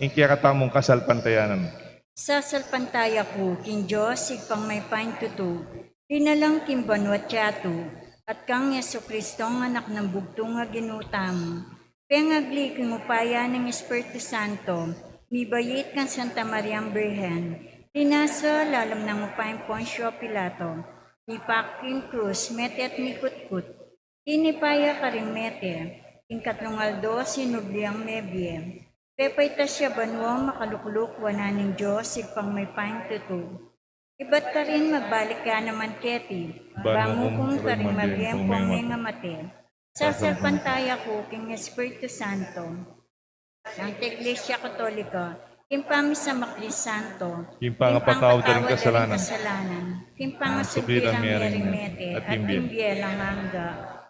ing kekatamung kasalpantayanan. Sasalpantaya ku king Dios, Ibpang mayupayang tutu, dinalang king banua't yatu, at kang Jesucristong Anak nang bugtung a Ginu tamu, pengagli king upaya ning Espiritu Santo, mibait kang Santa Mariang Birhen, linasa lalam nang upayang Poncio Pilato, mipaku king krus, mete at mikutkut, tinipa ya karing mete, king katlung aldo sinubli yang mebie, pepaitas ya banua, makalukluk wanan ning Dios Ibpang mayupayang tutu. Ibat karin magbalik ya naman keti, bangu kung karing mabie ampong mengamate. Sasalpantaya ku king Espiritu Santo, Santa Iglesia Katolika, king pamisamak ding santo, king pangapatawad da ring kasalanan, king pangasubli rang mie ring mete, at king bie alang angga.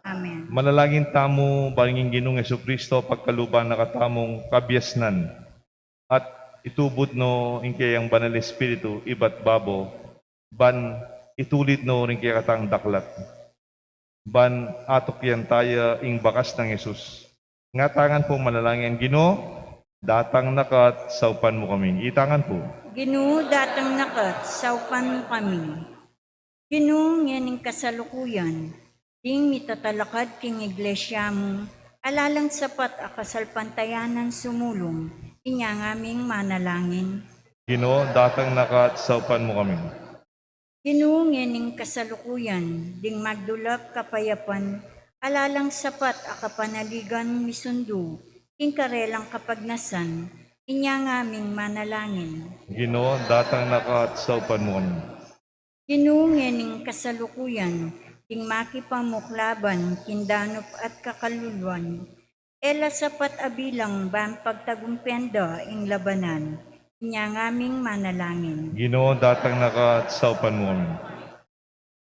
Amen. Manalangin tamu, ban ing Ginung Jesucristo pagkaluban na katamung kabiasnan, at itubud no ing keyang Banal Espiritu ibat babo, ban itulid no ring kekatang daklat, ban atukyan taya ing bakas nang Jesus. Ngatangan pu manalangin, Ginu, datang na ka at saupan mu kami. Itangan pu. Ginu, datang na ka at saupan mu kami. Ginu, ngening kasalukuyan, ding mitatalakad king iglesia mu, alalang sapat a kasalpantayanan sumulung, inya ngaming manalangin. Ginu, datang na ka at saupan mu kami. Ginu, ngening kasalukuyan, ding magdulap kapayapan, alalang sapat a kapanaligan misundu, king karelang kapagnasan, inya ngaming manalangin. Ginu, datang na ka at saupan mu kami. Ginu, ngening kasalukuyan, ding makipamuklaban, king danup at kakaluluan, e la sapat a bilang ban pagtagumpen da ing labanan, inya ngaming manalangin. Ginu, datang na ka at saupan mu kami.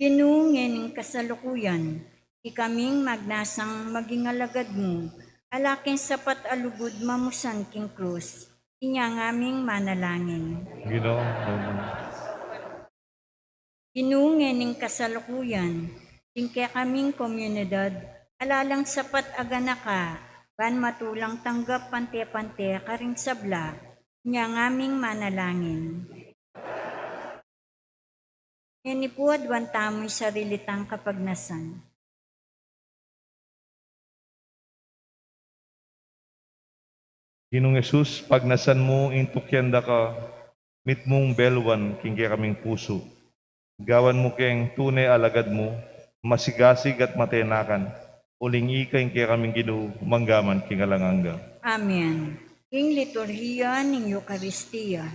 Ginu, ngening kasalukuyan, ikaming magnasang maging alagad mu, ala king sapat a lugud mamusan king krus, inya ngaming manalangin. Ginu, datang na. Ginu, ngening kasalukuyan, ding kekaming komunidad, alalang sapat a ganaka, ban matulang tanggap pante-pante karing sabla, inya ngaming manalangin. Ngeni pu aduan tamu ing sarili tang kapagnasan. Ginung Jesus, pagnasan mu ing tukyan da ka mitmung beluan king kekaming pusu. Gawan mu keng tune alagad mu, masigasig at matenakan, uling ika ing kekaming Ginu, mangga man king alang angga. Amen. Ing liturhiya ning Eukaristia.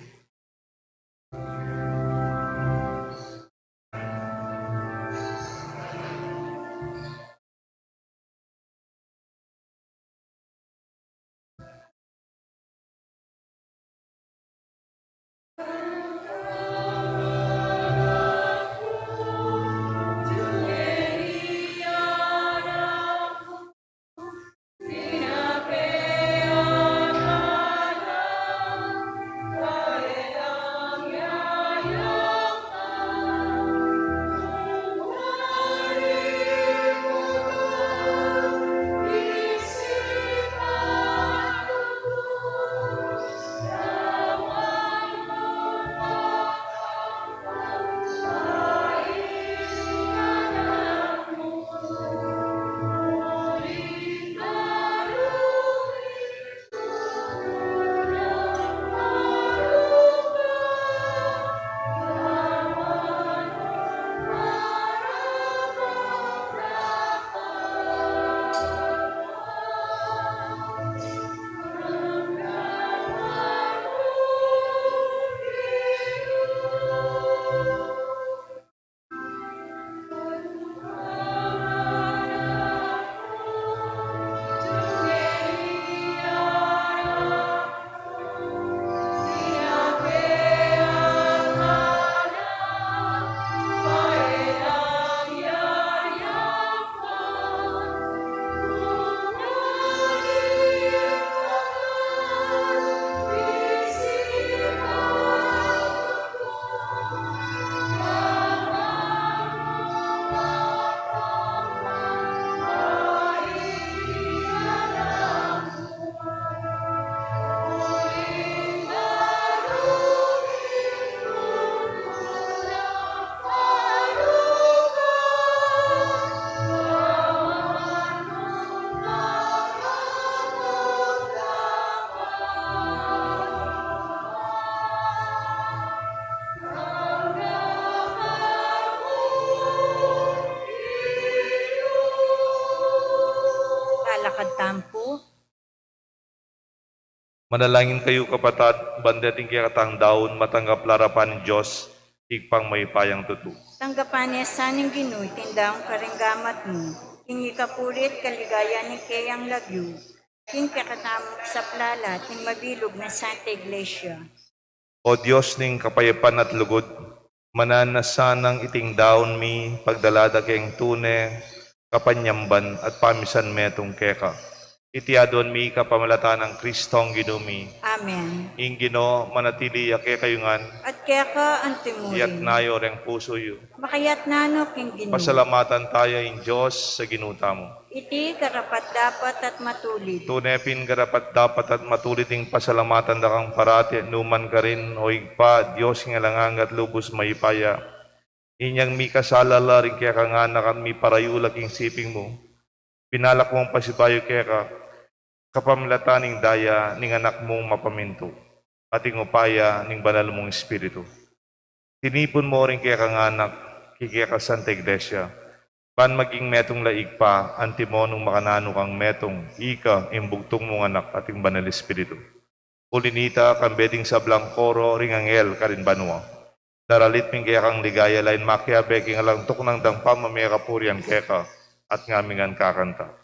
Manalangin kayu, kapatad, ban deting kekatang daun matanggap la arapan ning Dios, Ibpang mayupayang tutu. Tanggapan na sa ning Ginu iting daun karing gamat mu, king ikapuri at kaligayan ning keyang lagyu, king kekatamung saplalan at ning mabilug nang Santa Iglesia. O Dios ning kapayapan at lugud, mananu na sanang iting daun mi pagdala da king tune, kapanyamban at pamisan metung keka. Iti aduan mi kapamilatan nang Kristong Ginu mi. Amen. Ing Ginu manatili ya kekayu ngan. At keka antimurin. Iyatas yu reng pusu yu. Makayatas no king Ginu. Pasalamatan taya ing Dios a Ginu tamu. Iti karapat-dapat at matulid. Tune pin karapat-dapat at matulid ing pasalamatan da kang parati, nu man karin, O Ibpa, Dios ning alang angga at lubus mayupaya. Inyang mikasala la ring kekang anak at miparayu la king siping mu, binalak mung pasibayu keka, kapamilatan ning daya ning Anak mung mapamintu, at ing upaya ning Banal mung Espiritu. Tinipun mu ring kekang anak king kekang Santa Iglesia, ban maging metung la Ibpa, antimu nung makananu kang metung, ika, ing bugtung mung Anak, at ing Banal Espiritu. Uli na nita, kambe ding sablang koro ring anghel karin banua, daralit mi ing kekang ligaya, lain makiabe king alang tuknang dang pamamie kapurian keka, at ngami ngan kakanta.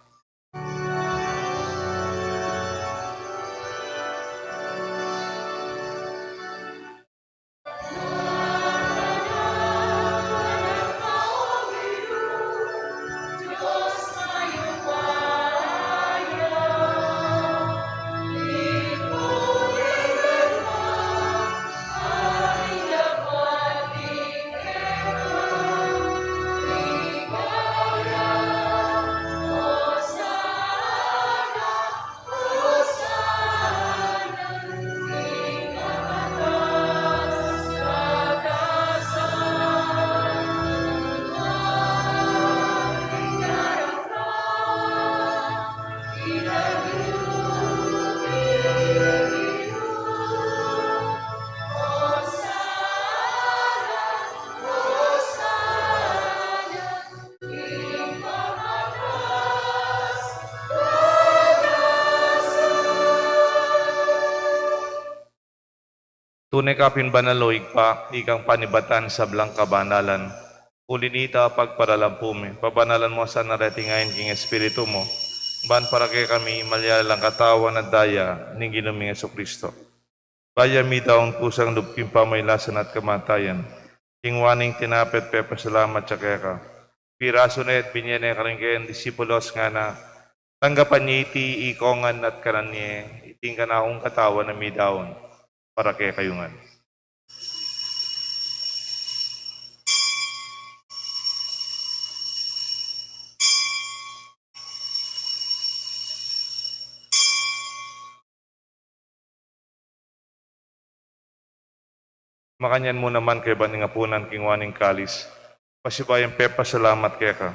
Tune ka pin banal, o Ibpa, ikang panibatan sablang kabanalan. Uli na nita, pagparalampu mi, pabanalan mu sana reti ngeni king Espiritu mu, ban para kekami malyari lang katawan at daya ning Ginu ming Jesucristo. Bayu mi daun kusang lub king pamailasan at kamatayan, king waning tinape at pepasalamat ya keka, pirasu ne at binye ne karing keyang disipulos, ngana: Tanggapan ye iti ikongan at kanan ye, iti ing kanakung katawan a midaun para kekayu ngan. Makanyan mu naman kaybat ning apunan king waning kalis, pasibayu yang pepasalamat keka,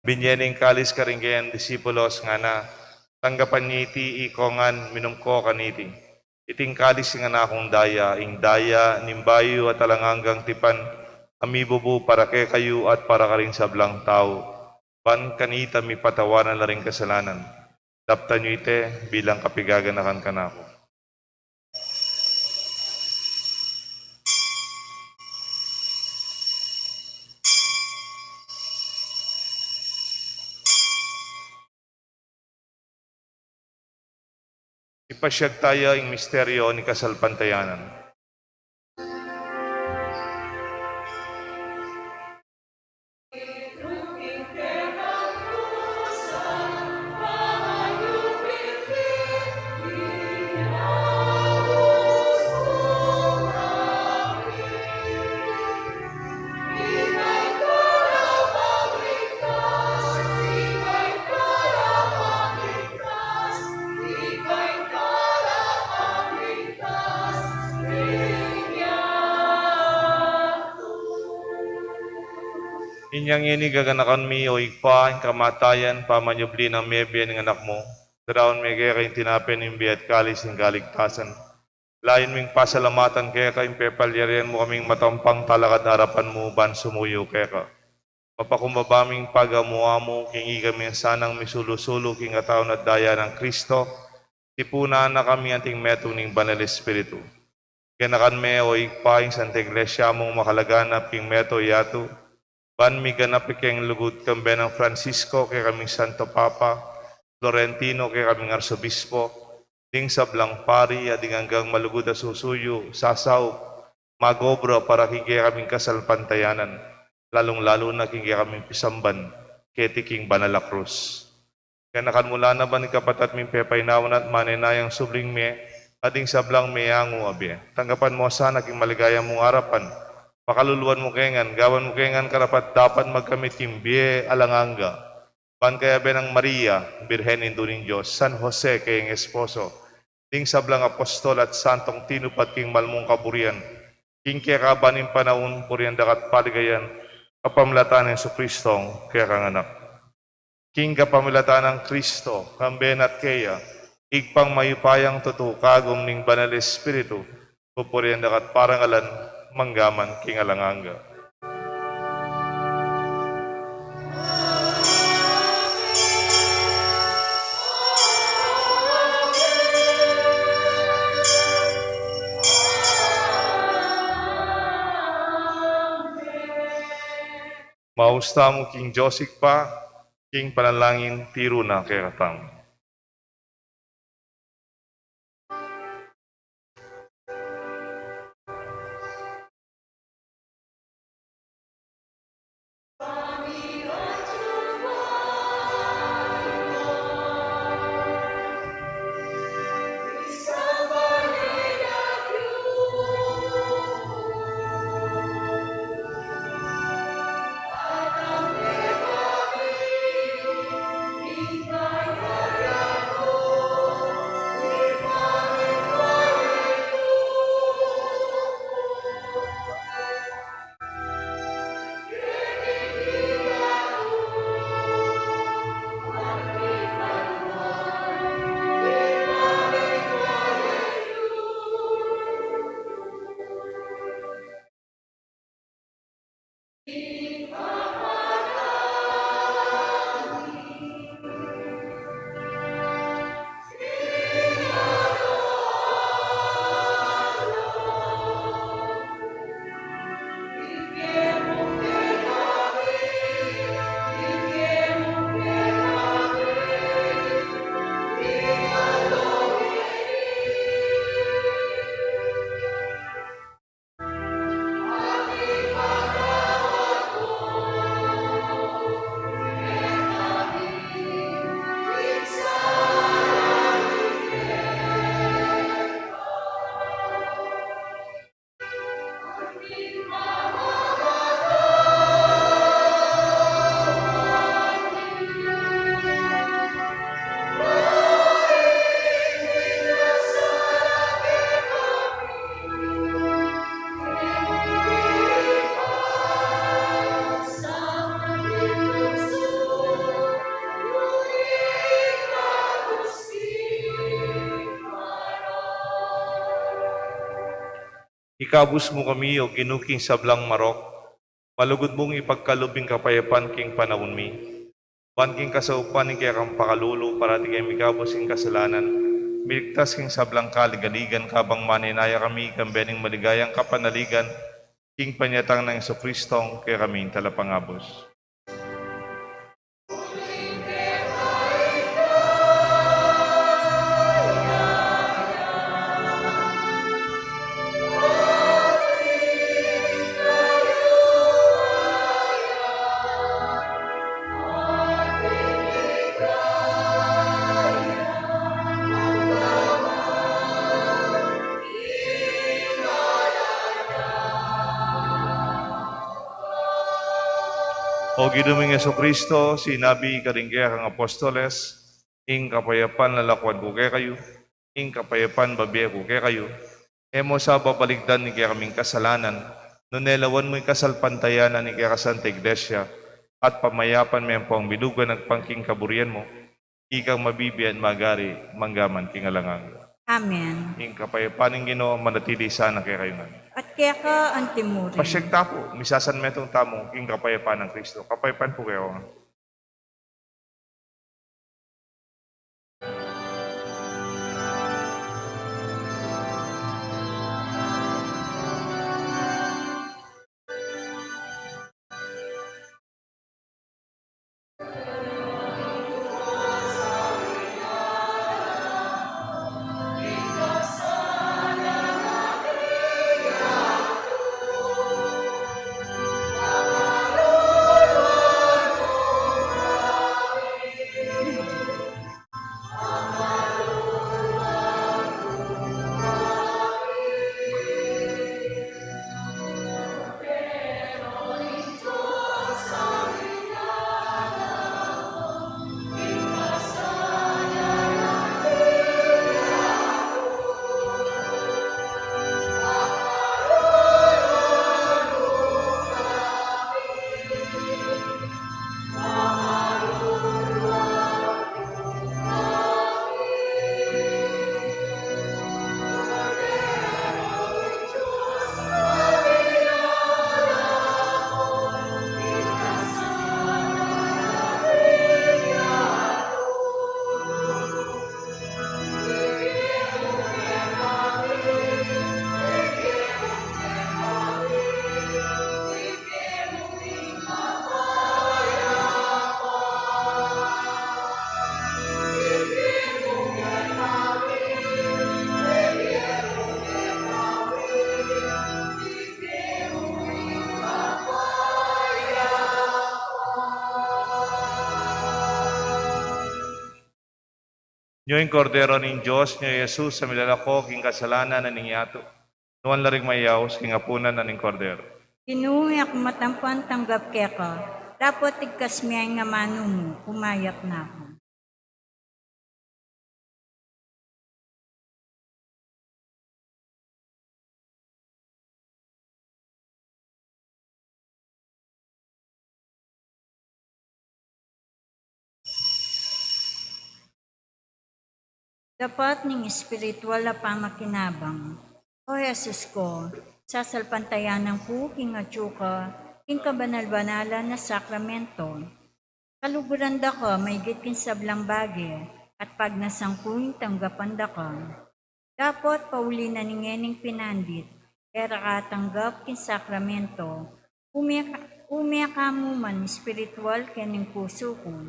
binye ne ing kalis karing keyang disipulos, ngana: Tanggapan ye iti ikongan, minum ko kaniti. Iti ing kalis ning kanakung daya, ing daya ning bayu at alang anggang tipan, a mibubu para kekayu at para karing sablang tau, ban kanita mipatawaran la ring kasalanan. Daptan yu iti bilang kapigaganakan kanaku. Ipasyag taya ing misteryo ning kasalpantayanan. Inyang ini gaganakan mi, o Ibpa, ing kamatayan, pamanyubli nang mebie ning Anak mu, daraun mi keka ing tinape ning bie at kalis ning kaligtasan. Layun ming pasalamatan keka ing pepalyarian mu kaming matampang talakad arapan mu ban sumuyu keka. Mapakumbaba ming pagamu-amu king ikami sanang misulu-sulu king katawan at daya nang Kristo, Tipunan na kami anting metung ning Banal Espiritu. Ganakan me, o Ibpa, ing Santa Iglesia mung makalaganap king meto yatu, ban miganap king lugud kambe nang Francisco, kekaming Santo Papa, Florentino, kekaming Arsobispo, ding sablang pari, at ding anggang malugud a susuyu, sasaup, mag-obra para king kekaming kasalpantayanan, lalung-lalu na king kekaming pisamban keti king banal a krus. Ganakan mu la naman ing kapatad ming pepainawan at manenayang subling mie, at ding sablang meangu a bie. Tanggapan mu la sana king maligaya mung arapan. Pakaluluan mu kami ngan, gawan mu kami ngan karapat-dapat magkamit king bie alang angga. Ban kayabe nang Maria, Birhen Indu ning Dios, San Jose, kayang esposo, ding sablang apostol at santong tinupad king mal mung kaburian, king kekaban ning panaun, purian da ka at paligayan, kapamilatan nang Jesucristong kekang Anak. King kapamilatan nang Kristo, kambe na at keya, Ibpang mayupayang tutu, kagum ning Banal Espiritu, pupurian da ka at parangalan, mangga man king alang angga. Maus tamu king Dios Ibpa, king panalangin tiru na kekatamu. Ikabus mu kami, O Ginu, king sablang marok, malugud mung ipagkalub ing kapayapan king panaun mi. Ban king kasaupan ning kekang pakalulu, parati keng mikabus king kasalanan, miligtas king sablang kaligaligan, kabang manenaya kami kambe ning maligayang kapanaligan, king panyatang nang Jesucristong kekaming Talapangabus. O Ginu ming Jesucristo, sinabi karing kekang apostoles, ing kapayapan lalakuan ku kekayu, ing kapayapan bibie ku kekayu. E mu sa babalikdan ing kekaming kasalanan, nune lawan mu ing kasalpantayanan ning kekasanta Iglesia, at pamayapan me ampong bilugan agpang king kaburian mu, ikang mabibie at magari mangga man king alang angga. Amen. Ing kapayapan ning Ginu manatili sana kekayu ngan. At keka antimurin. Pasiag ta pu, misasanmetung tamu king kapayapan nang Kristo. Kapayapan pu kekayu ngan. Yu ing Kordero ning Dios, yu i Jesus, a milalako king kasalanan na ning yatu. Nuan la ring mayaus king apunan na ning Kordero. Ginu, e ku matampan tanggap keka, dapot igkas me ing amanu mu, kumayap na ku. Dapat ning espiritual a pamakinabang. O Jesus ko, sasalpantayanan ku king atyu ka king kabanal-banalan a sakramento. Kaluguran da ka maigit king sablang bage, at pagnasan kung tanggapan da ka. Dapot pauli na ning ngening pinandit, e ra ka tanggap king sakramento, ume ka, ume ka mu man espiritual kening pusu ku.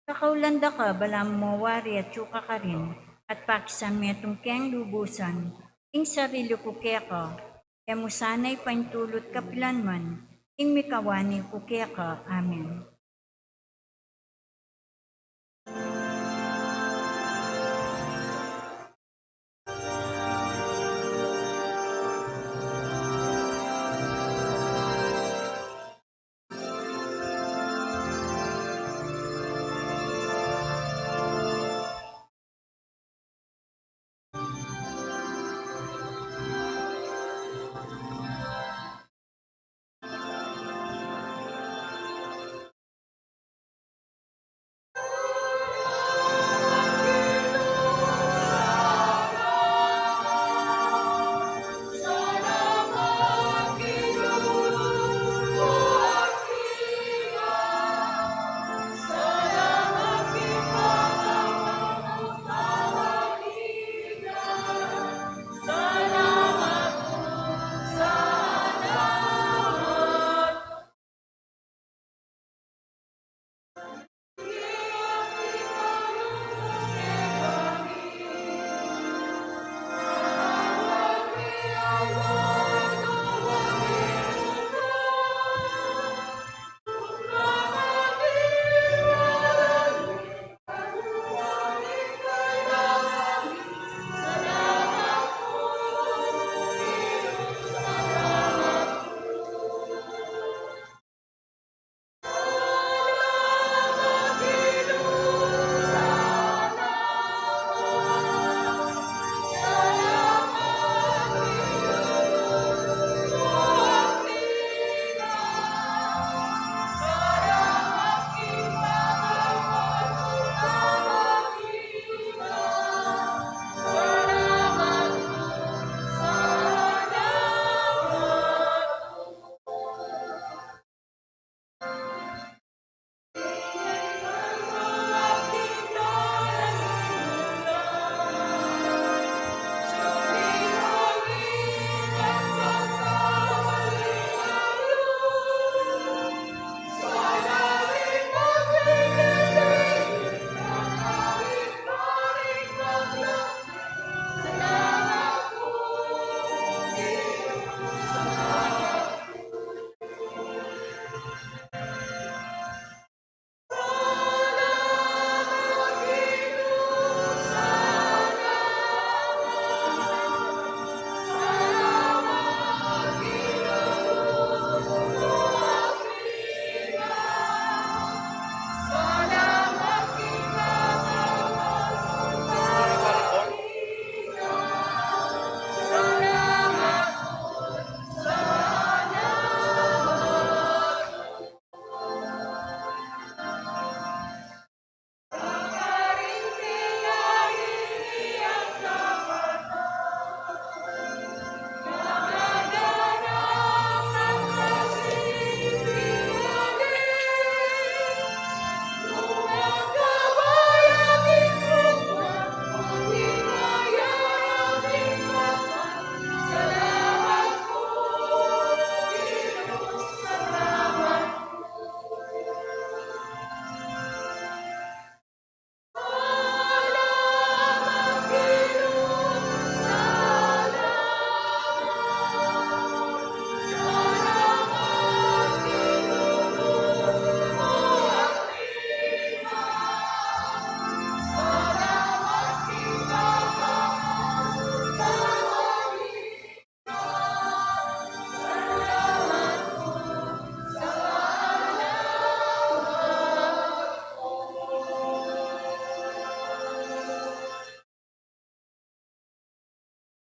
Kakaulan da ka balamu mawari atyu ka karin, at pakisan metung keng lubusan ing sarili ku keka, e mu sana ipaintulut kapilan man ing mikawani ku keka. Amen.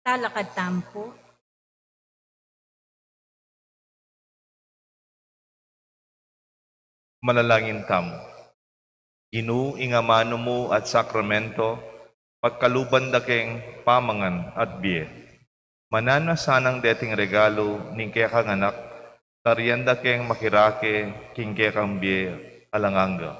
Talakad tamu pu. Manalangin tamu. Ginu, ing amanu mu at sakramento, pagkaluban da keng pamangan at bie. Mananu na sanang deting regalu ning kekang anak, tarian da keng makirake king kekang bie alang angga.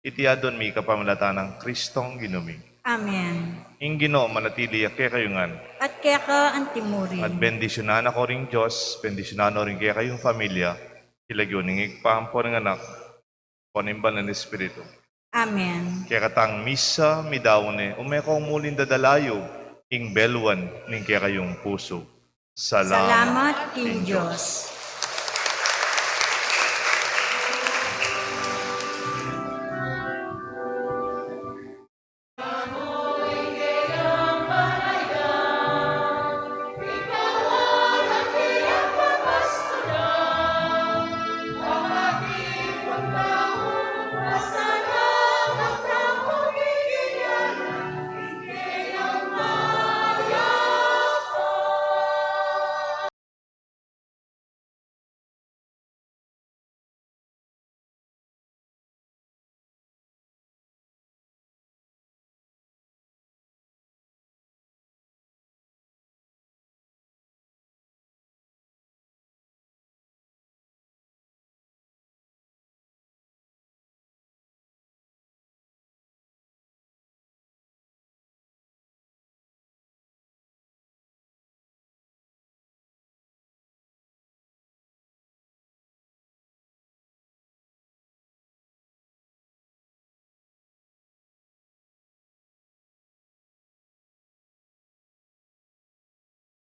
Iti adwan mi kapamilatan nang Kristong Ginu mi. Amen. Ing Ginu manatili ya kekayu ngan. At keka antimurin. At bendisyunan na kayu ring Dios, bendisyunan no ring kekayung familia, king lagyu ning Ibpa, ampo ning Anak, ampo ning Banal a Espiritu. Amen. Kekatang misa, midaun ne, ume kong muling dadala yu ing beluan ning kekayung pusu. Salamat king Dios.